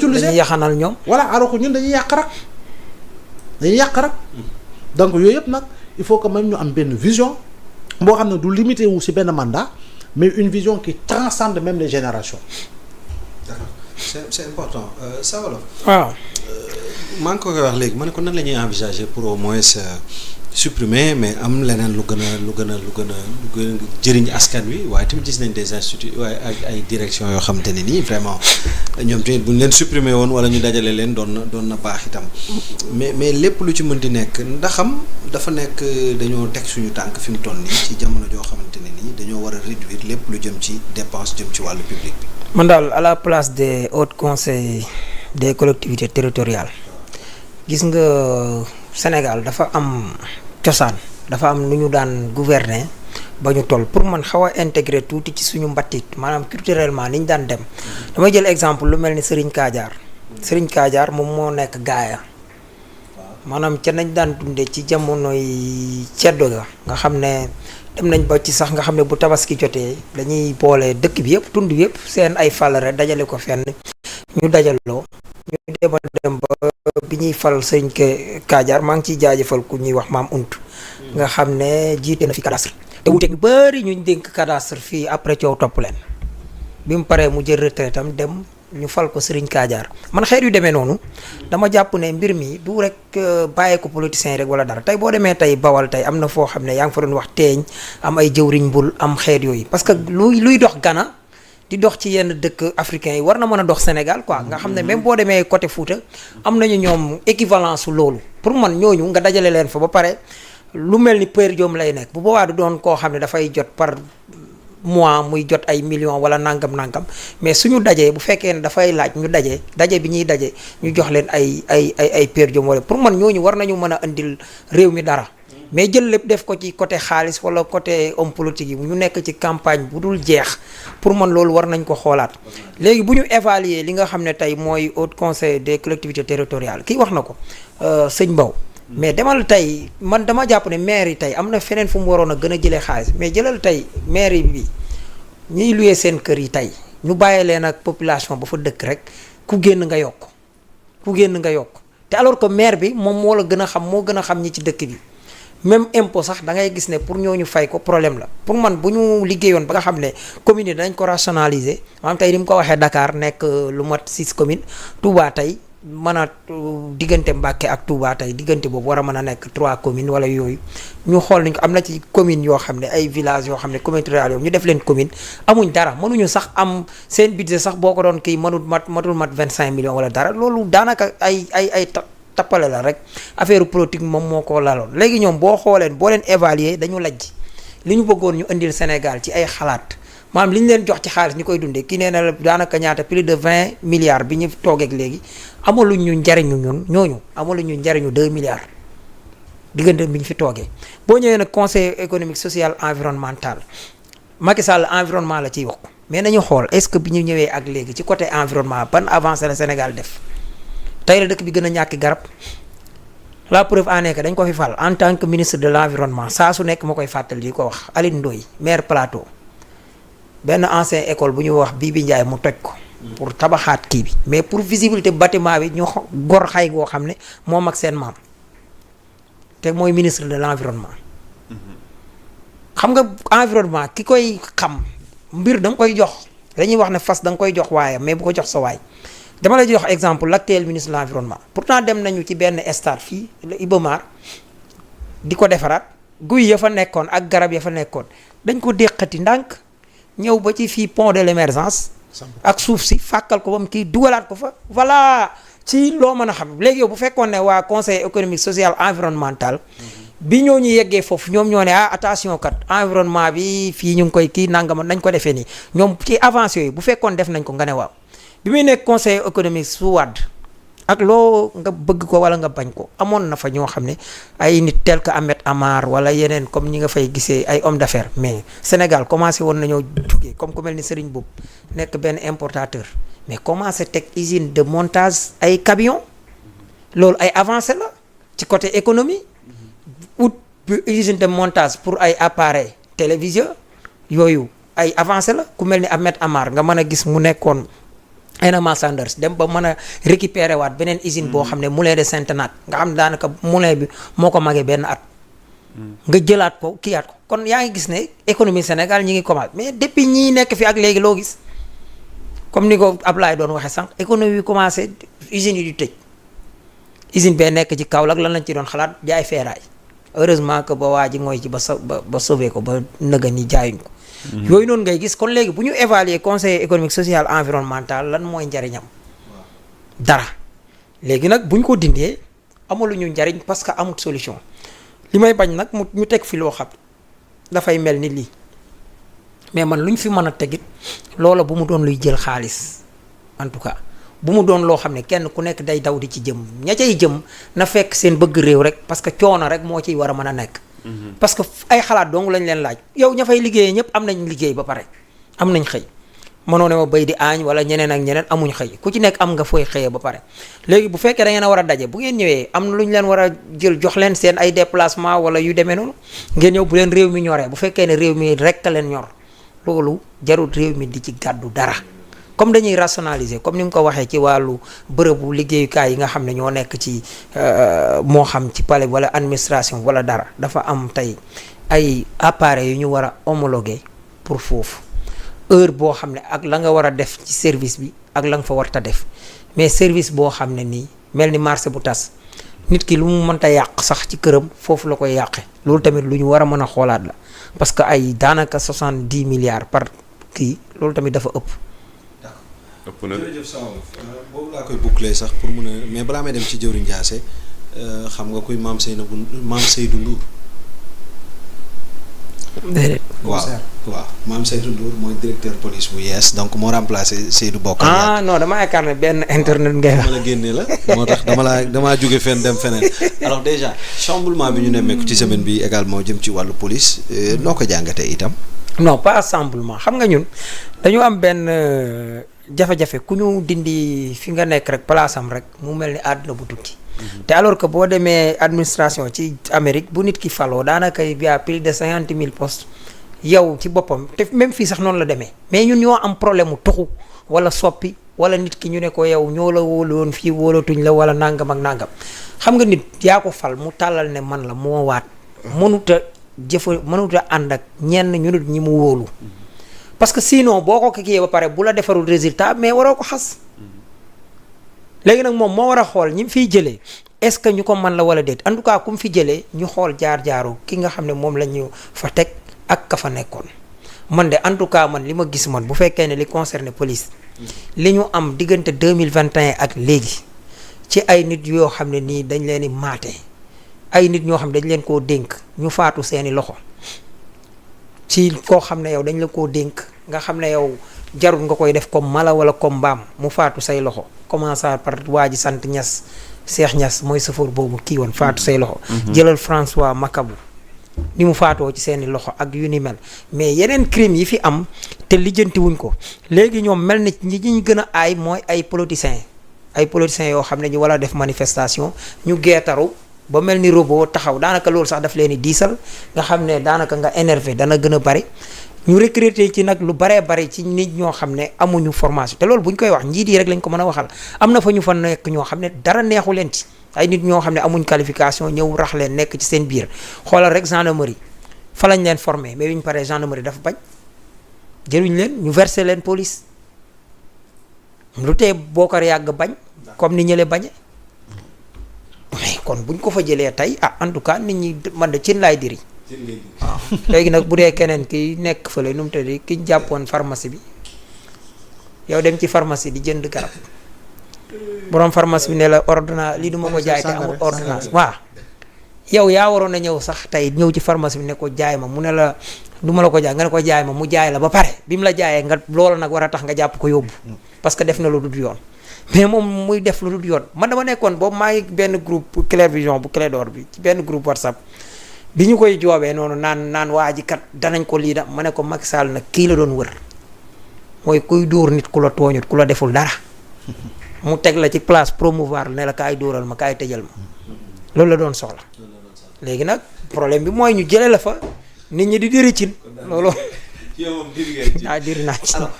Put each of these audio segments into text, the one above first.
utiliser dañuy yaxanal ñoom. voilà alors que ñun dañuy yàq rek donc yooyu yëpp nag il faut que même ñu am benn vision boo xam ne du limité wu ci benn mandat mais une vision qui transcende même les générations. d'accord c'est important Sa Wolof. waaw. maa ngi ko koy wax léegi ma ne ko nan la ñuy envisager pour au moins supprimer mais am leneen lu gën a jëriñ askan wi waaye tamit gis nañ des instituts waaye ak ay direction yoo xamante ne nii vraiment ñoom tamit bu ñu leen supprimer woon wala ñu dajale leen doon na baax itam mais lépp lu ci mën di nekk ndaxam dafa nekk dañoo teg suñu tànk fi mu toll nii ci jamono joo xamante ne nii dañoo war a réduire lépp lu jëm ci dépense jëm ci wàllu public bi. man daal à la place des hauts conseils des collectivités territoriales gis nga Sénégal dafa am cosaan dafa am nu ñu daan gouverner ba ñu toll pour man xaw a intégrer tuuti ci suñu mbattit maanaam culturellement ni ñu daan dem damay jël exemple lu mel ni Serigne Kadiar moom moo nekk gaaya maanaam ca nañ daan dundee ci jamonoy ceddo ga nga xam ne dem nañ ba ci sax nga xam ne bu tabaski jotee dañuy boole dëkk bi yëpp tund yëpp seen ay falare dajale ko fenn ñu dajaloo ñu dem ba bi ñuy fal sëñ Kadiar maa ngi ciy jaajëfal ku ñuy wax maam Untu nga xam ne jiite na fi cadastre te wuute ñu bëri ñu dénk cadastre fii après coow topp leen bi mu paree mu jël retraite am dem ñu fal ko Serigne Kadiar man xeet yu demee noonu dama jàpp ne mbir mi du rek bàyyee ko politiciens yi rek wala dara tey boo demee tey Bawal tey am na foo xam ne yaa ngi fa doon wax teeñ am ay jëwriñ mbul am xeet yooyu parce que luy dox Ghana di dox ci yenn dëkk africains yi war na mën a dox Sénégal quoi nga xam ne même boo demee côté Fouta am nañu ñoom équivalence su loolu pour man ñooñu nga dajale leen fa ba pare lu mel ni per diem lay nekk bu boobaa du doon koo xam ne dafay jot par mois muy jot ay millions wala nangam mais suñu dajee bu fekkee ne dafay laaj ñu daje bi ñuy daje ñu jox leen ay per diem wala pour man ñooñu war nañu mën a indil réew mi dara mais jël lépp def ko ci côté xaalis wala côté homme politique yi ñu nekk ci campagne bu dul jeex pour man loolu war nañ ko xoolaat léegi bu ñu évaluer li nga xam ne tey mooy haut conseil des collectivités territoriales kii wax na ko sëñ Mbow mais demal tey man dama jàpp ne maire yi tey am na feneen fu mu waroon a gën a jëlee xaalis mais jëlal tey maire bi ñuy luye seen kër yi tey ñu bàyyi leen ak population ba fa dëkk rek ku génn nga yokk te alors que maire bi moom moo la gën a xam ñi ci dëkk bi même impôt sax da ngay gis ne pour ñooñu fay ko problème la pour man bu ñu liggéeyoon ba nga xam ne communes yi dañ ko rationaliser maanaam tey ni mu ko waxee Dakar nekk lu mat 6 communes Touba tey mën a diggante Mbacké ak Touba tey diggante boobu war a mën a nekk 3 communes wala yooyu ñu xool nañ ko am na ci communes yoo xam ne ay villages yoo xam ne communauté rurale yoo ñu def leen commune amuñ dara mënuñu sax am seen budget sax boo ko doon kii matul mat 25 millions wala dara loolu daanaka ay tappale la rek affaire politique moom moo ko laloon léegi ñoom boo leen évaluer dañu lajj li ñu bëggoon ñu indil Sénégal ci ay xalaat maanaam li ñu leen jox ci xaalis ñu koy dundee kii nee na la daanaka ñaata plus de 20 milliards bi ñu toogeeg léegi amaluñ ñu njariñu ñooñu amaluñ ñu njariñu 2 milliards diggante bi ñu fi toogee boo ñëwee nag conseil économique social environnemental Macky Sall environnement la ciy wax mais nañu xool est-ce que bi ñu ñëwee ak léegi ci côté environnement ban avancé la Sénégal def tey la dëkk bi gën a ñàkki garab la preuve en est que dañ ko fi fal en tant que ministre de l'environnement saa su nekk ma koy fàttali di ko wax Aline Ndoye maire Plateau benn ancien école bu ñuy wax Bibi Ndiaye mu toj ko pour tabaxaat kii bi mais pour visibilité bâtiment bi ñu gor xay goo xam ne moom ak seen maam te mooy ministre de l'environnement xam nga environnement ki koy xam mbir da nga koy jox dañuy wax ne fas da nga koy jox waaye mais bu ko jox sa waay dama lay jox exemple l'actuel ministre de l'environnement pourtant dem nañu ci benn stade fii Iba Mar di ko defaraat guy ya fa nekkoon ak garab ya fa nekkoon dañ ko déqati ndànk ñëw ba ci fii pont de l'émergence ak suuf si fàkkal ko ba mu kii dugalaat ko fa voilà ci loo mën a xam léegi yow bu fekkoon ne waa conseil économique social environnemental bi ñoo ñu yeggee foofu ñoom ñoo ne attention kat environnement bi fii ñu ngi koy kii nangama nañ ko defee nii ñoom ci avancé yooyu bu fekkoon def nañ ko nga ne waaw bi muy nekk conseil économique su Wade ak loo nga bëgg ko wala nga bañ ko amoon na fa ñoo xam ne ay nit tel que Ahmed Amar wala yeneen comme ñi nga fay gisee ay homme d'affaires mais Sénégal commencé woon nañoo jógee comme ku mel ni Serigne Boub nekk benn importateur mais commencé teg usine de montage ay camion loolu ay avancé la ci côté économie ut usine de montage pour ay appareil télévision yooyu ay avancé la ku mel ni Ahmed Amar nga mën a gis mu nekkoon Enema Sanders dem ba mën a récupérer waat beneen usine boo xam ne moulin de Sainte-Naat nga xam ne daanaka moulin bi moo ko magee benn at. nga jëlaat ko kiyaat ko kon yaa ngi gis ne économie Sénégal ñi ngi commencé mais depuis ñii nekk fi ak léegi loo gis comme ni ko Ablaye doon waxee sànq économie bi commencé usines yi di tëj usine bee nekk ci Kaolack lan lañ ci doon xalaat jaay feeraay heureusement que ba waa ji ngooy ci ba sauvé ko ba nëga ni jaayuñ ko. yooyu noonu ngay gis kon léegi bu ñu évaluer conseil économique social environnemental lan mooy njariñam dara léegi nag bu ñu ko dindee amaluñu njariñ parce que amut solution li may bañ nag ñu teg fi loo xam dafay mel ni lii mais man lu ñu fi mën a tegit loola bu mu doon luy jël xaalis en tout cas bu mu doon loo xam ne kenn ku nekk day daw di ci jëm ña cay jëm na fekk seen bëgg réew rek parce que coono rek moo ciy war a mën a nekk. parce que ay xalaat dong lañ leen laaj yow ña fay liggéeyee ñëpp am nañ liggéey ba pare am nañ xëy mënoo ne ma béy di aañ wala ñeneen ak ñeneen amuñ xëy ku ci nekk am nga fooy xëyee ba pare léegi bu fekkee da ngeen a war a daje bu ngeen ñëwee am na lu ñu leen war a jël jox leen seen ay déplacement wala yu demee noonu ngeen ñëw bu leen réew mi ñoree bu fekkee ne réew mi rek a leen ñor loolu jarul réew mi di ci gàddu dara comme dañuy rationaliser comme ni mu ko waxee ci wàllu bërëbu liggéeyukaay yi nga xam ne ñoo nekk ci moo xam ci palais wala administration wala dara dafa am tey ay appareils yu ñu war a homologuer pour foofu heure boo xam ne ak la nga war a def ci service bi ak la nga fa warta def mais service boo xam ne nii mel ni marché bu tas nit ki lu mu mënta yàq sax ci këram foofu la koy yàqe loolu tamit lu ñu war a mën a xoolaat la parce que ay daanaka 70 milliards par kii loolu tamit dafa ëpp. ëpp na jërëjëf Sow boobu laa koy boucler sax pour mun a mais balaa may dem ci jëwriñ Ndiassé xam nga kuy maam Seydou Ndour. déedéet. waaw maam Seydou Ndour mooy directeur police bu yees donc moo remplacé Seydou Bokar. ah non dama yaakaar ne benn internet ngay wax. dama la génnee la moo tax damaa jóge fenn dem feneen alors déjà chamboulement bi ñu nemmeeku ci semaine bi également jëm ci wàllu police noo ko jàngatee itam. non pas assemblement xam nga ñun dañu am benn jafe-jafe ku ñu dindi fi nga nekk rek place am rek mu mel ni àdduna bu tukki. te alors que boo demee administration ci Amérique bu nit ki faloo daanaka y a plus de 50 000 postes yow ci boppam te même fii sax noonu la demee mais ñun ñoo am problème mu tuxu wala soppi wala nit ki ñu ne ko yow ñoo la wóolu woon fii wóolatuñ la wala nangam ak nangam xam nga nit yaa ko fal mu tàllal ne man la moo waat mënut a ànd ak ñenn ñu nit ñi mu wóolu parce que sinon boo ko kii ba pare bu la defarul résultat mais waroo ko xas léegi nag moom moo war a xool ñi mu fiy jëlee est-ce que ñu ko mën la wala déet en tout cas ku mu fi jëlee ñu xool jaar-jaaru ki nga xam ne moom la ñu fa teg ak ka fa nekkoon man de en tout cas man li ma gis man bu fekkee ne li concerné police li ñu am diggante 2021 ak léegi ci ay nit yoo xam ne nii dañ leen di maate ay nit ñoo xam dañ leen koo dénk ñu faatu seeni loxo ci koo xam ne yow dañ la koo dénk nga xam ne yow jarul nga koy def comme mala wala comme mbaam mu faatu say loxo commençant par waa ji sant Niass Cheikh Niass mooy sëfoor boobu kii woon faatu say loxo jëlal François Makabu ni mu faatoo ci seeni loxo ak yu ni mel mais yeneen crime yi fi am te lijjanti wuñ ko léegi ñoom mel ni ñi ñu gën a aay mooy ay politiciens yoo xam ne ñu war a def manifestation ñu geetaru ba mel ni robot taxaw daanaka loolu sax daf leen di diisal nga xam ne daanaka nga énervé dana gën a bari ñu recruter ci nag lu baree bari ci nit ñoo xam ne amuñu formation te loolu bu ñu koy wax njiit yi rek lañ ko mën a waxal am na fa ñu fa nekk ñoo xam ne dara neexu leen ci ay nit ñoo xam ne amuñ qualification ñëw rax leen nekk ci seen biir xoolal rek gendarmerie fa lañ leen formé mais bi ñu paree gendarmerie dafa bañ jëluñ leen ñu versé leen police lu tee Bokar yàgg bañ comme ni ñële bañe mais kon buñ ko fa jëlee tey en tout cas nit ñi man de cin laay diri waaw léegi nag bu dee keneen ki nekk fële nu mu tëddee ki ñu jàppoon pharmacie bi yow dem ci pharmacie di jënd garab borom pharmacie bi ne la ordonnance lii du ma ko jaay te amul ordonnance waaw yow yaa waroon a ñëw sax tey ñëw ci pharmacie bi ne ko jaay ma mu ne la du ma la ko jaay nga ne ko jaay ma mu jaay la ba pare bi mu la jaayee nga loola nag war a tax nga jàpp ko yóbbu parce que def na lu dul yoon mais moom muy def lu dul yoon man dama nekkoon boobu maa ngi benn groupe Clair Vision bu Clédor bi ci benn groupe WhatsApp bi ñu koy joobee noonu naan waa ji kat danañ ko lii da ma ne ko Macky Sall nag kii la doon wër mooy kuy dóor nit ku la tooñut ku la deful dara mu teg la ci place promouvoir ne la kaay dóoral ma kaay tëjal ma loolu la doon soxla léegi nag problème bi mooy ñu jëlee la fa nit ñi di diri cin loolu yow moom diri ngeen ci diri naa ci alors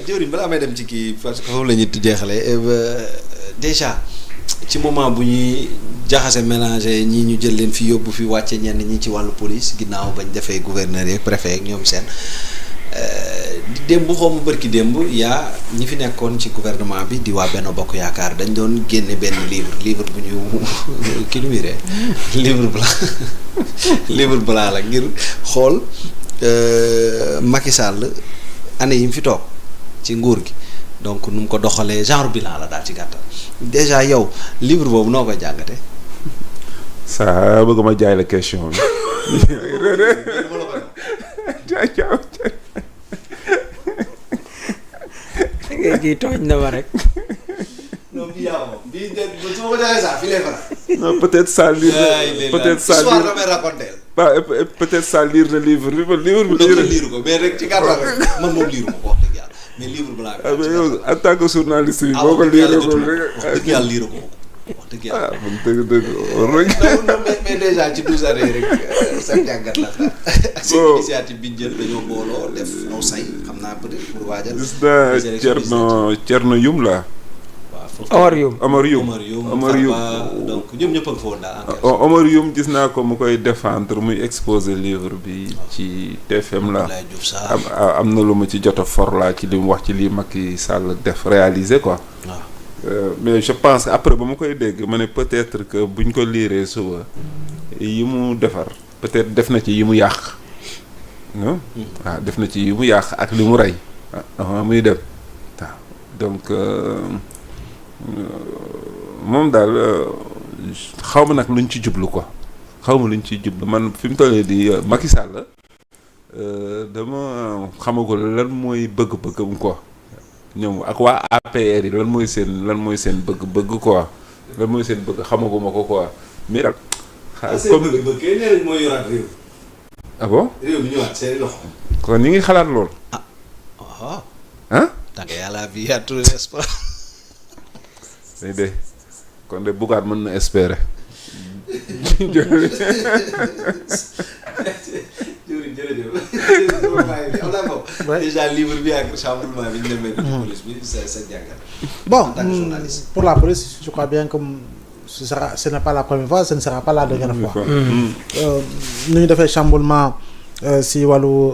jëwriñ balaa may dem ci kii parce que foofu la ñuy jeexalee déjà ci moment bu ñuy jaxase mélangé ñii ñu jël leen fi yóbbu fi wàcce ñenn ñi ci wàllu police ginnaaw bañ defee gouverneur yeeg préfet ak ñoom seen démb xaw ma bërki démb yaa ñi fi nekkoon ci gouvernement bi di waa Benno Bokk Yaakaar dañ doon génne benn livre bu ñu ki ñu wiree livre blanc la ngir xool Macky Sall année yi mu fi toog ci nguur gi donc nu mu ko doxalee genre bilan la daal ci gàttal déjà yow livre boobu noo koy jàngate saa bëgg ma jaay la question bi. ngay kii tooñ na ma rek. non bii yaa moom bii de su ma ko joxee sax fii lay faral. non peut-être ça lire peut-être ça lire na livre bi ba livre bi. liiru ko mais rek ci gàttal rek man moom liiru ma ko wax dëgg yàlla mais livre bu laa ko. mais yow en tant que journaliste bi boo ko liiree ko rek. wax dëgg yàlla liiru ko wax dëgg yàlla. ah man dëgg non mais déjà ci 12 années rek seen jàngat la ak seen initiative bi ñu jël dañoo booloo def naw say xam naa peut-être pour waajal. gis naa Thierno Youm la. Omar Youm donc ñoom ñëpp a nga fa woon daal. Omar Youm gis naa ko mu koy défendre muy exposer livre bi ci TFM la. am na lu ma ci jot a for laa ci li mu wax ci lii Macky Sall def réaliser quoi. mais je pense après ba ma koy dégg ma ne peut-être que buñ ko liiree suba yi mu defar peut-être def na ci yi mu yàq. waaw def na ci yi mu yàq ak li mu rey muy dem waaw donc. moom daal xaw ma nag luñ ci jublu quoi xaw ma luñ ciy jublu man fi mu tollee di Macky Sall dama xamagul lan mooy bëgg-bëggam quoi ñoom ak waa APR yi lan mooy seen bëgg-bëgg quoi lan mooy seen bëgg xamaguma ko quoi mais daal. comme bëgg nee nañ mooy yoraat réew. ah bon réew mi ñëwaat seen loxo. kon ñi ngi xalaat lool. tant que yàlla bi y a tout l'espoir. de kon de Bougane mën na espérer. déjà livre bi ak chamboulement bi ñu demee ci police bi sa jàngat. Bon, en tant que journaliste. pour la police, je crois bien que ce n'est pas la première fois, ce ne sera pas la dernière fois. Nous avons fait chamboulement si wàllu